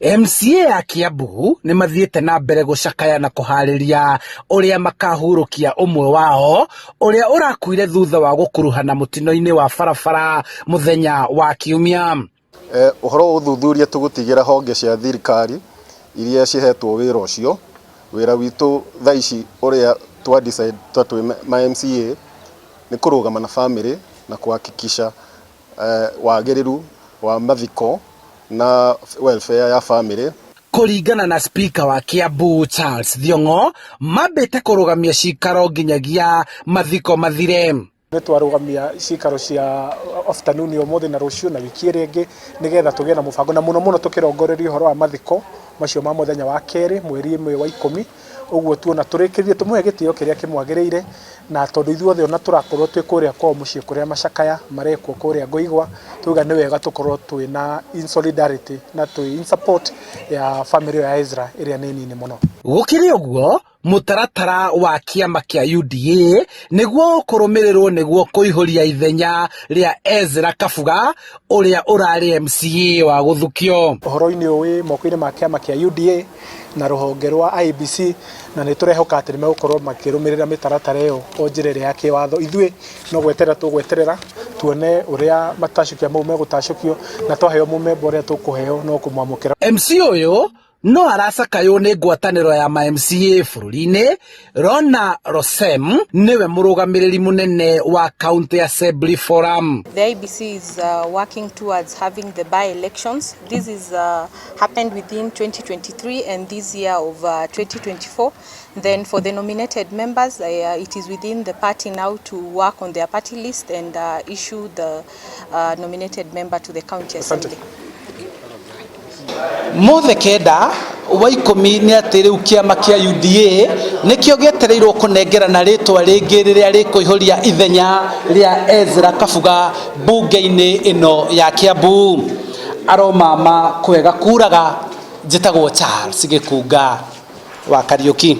MCA a Kiambu nĩ mathiĩte na mbere gũcakaya na kũharĩria ũrĩa makahurũkia ũmwe wao ũrĩa ũrakuire thutha wa gũkuruhana mũtino-inĩ wa barabara mũthenya wa Kiumia. Ũhoro wa ũthuthuria tũgũtigĩra honge cia thirikari iria cihetwo wĩra ũcio. Wĩra witũ thaa ici ũrĩa twa decide ta twĩ ma MCA nĩ kũrũgama na famĩlĩ na kũhakikisha wagĩrĩru wa mathiko na welfare ya famĩlĩ. Kũringana na Spika wa Kiambu Charles Thiong'o, mambĩte kũrũgamia cikaro nginyagia mathiko mathire. Nĩ twarũgamia cikaro cia afternoon ũmũthĩ na rũciũ na wiki ĩrĩa ĩngĩ nĩgetha tũgĩe na mũbango na mũno mũno tũkĩrongoreria ũhoro wa mathiko macio ma mũthenya wa kerĩ mweri ĩmwe wa ikũmi. Ũguo tuona tũrĩkĩrĩrie tũmũhe gĩtĩo kĩrĩa kĩmwagĩrĩire na tondũ ithuothe ona tũrakorwo twĩ kũrĩa kwao mũciĩ kũrĩa macakaya marekwo kũrĩa Ngoigwa, twauga nĩ wega tũkorwo twĩna in solidarity na twĩ in support ya famĩlĩ ĩyo ya Ezra ĩrĩa nĩ nini mũno. Gũkĩrĩ ũguo, mũtaratara wa kĩama kĩa UDA nĩguo ũkũrũmĩrĩrwo nĩguo kũihũria ithenya rĩa Ezra Kabuga ũrĩa ũrarĩ MCA wa gũthukio. Ũhoro-inĩ ũyũ wĩ moko-inĩ ma kĩama kĩa UDA na rũhonge rwa IEBC na nĩ tũrehoka atĩ nĩ megũkorwo makĩrũmĩrĩra mĩtaratara ĩyo o njĩra ĩrĩa ya kĩwatho. Ithuĩ no gweterera tũgweterera tuone ũrĩa matacũkia mau megũtacũkio na twaheo mũmemba ũrĩa tũkũheo no kũmwamũkĩra. MC ũyũ no aracakaywo nĩ ngwatanĩro ya ma MCA bũrũri-inĩ. Rona Rosem nĩwe mũrũgamĩrĩri mũnene wa County Assembly Forum. The IEBC is working towards having the by-elections. This is happened within 2023 and this year of 2024. Then for the nominated members, it is within the party now to work on their party list and issue the nominated member to the county assembly. Mothe kenda wa ikũmi nĩ atĩ rĩu kĩama kĩa UDA nĩkĩo gĩetereirwo kũnengerana rĩtwa rĩngĩ rĩrĩa rĩkũihũria ithenya rĩa Ezra Kabuga mbunge-inĩ ĩno ya Kiambu. Aromama kwega kuraga, njĩtagwo Charles Gĩkunga wa Kariũki.